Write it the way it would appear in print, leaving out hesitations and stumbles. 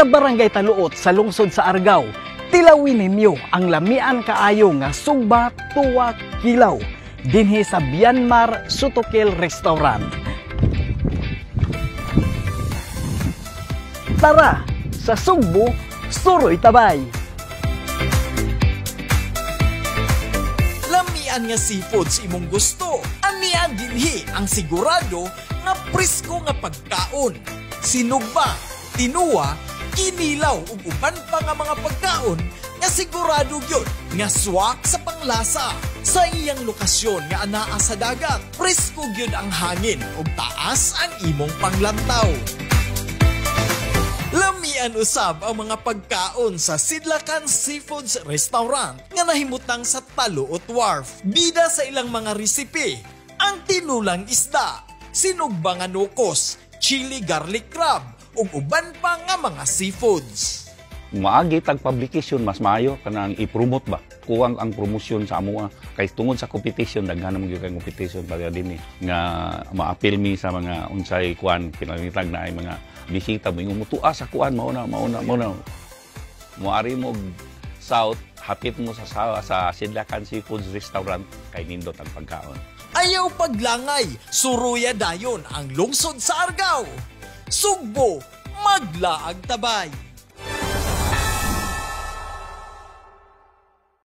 Sa Barangay Taluot sa lungsod sa Argao, tilawin ninyo ang lamian kaayo nga sugba, tuwa, kilaw dinhi sa Bianmar Sutukil Restaurant. Tara sa Sugbo, suroy tabay. Lamian nga seafoods imong gusto. Anian dinhi ang sigurado nga presko nga pagkaon. Sinugba, tinuwa, kinilaw ug uban pa nga mga pagkaon nga sigurado gyud nga swak sa panglasa. Sa iyang lokasyon nga anaa sa dagat, presko gyud ang hangin ug taas ang imong panglantaw. Lamian usab ang mga pagkaon sa Sidlakan Seafoods Restaurant nga nahimutang sa Taluot Wharf. Bida sa ilang mga resipe, ang tinulang isda, sinugba nga nukos, chili garlic crab, ug uban pa nga mga seafoods. Maagi tag publication, mas maayo kanang i-promote ba. Kuwang ang promosyon sa amoa kay tungod sa competition, daghan naman gyud kay competition para dinhi nga ma-appeal mi sa mga unsay kuan pinangitag na ay mga bisita mo ingon mutua sa kuan, mao na, mao na, mao na. Moari mo south, hapit mo sa Sidlakan Seafoods Restaurant kay nindot ang pagkaon. Ayaw paglangay, suruya dayon ang lungsod sa Argao. Sugbo, maglaag tabay.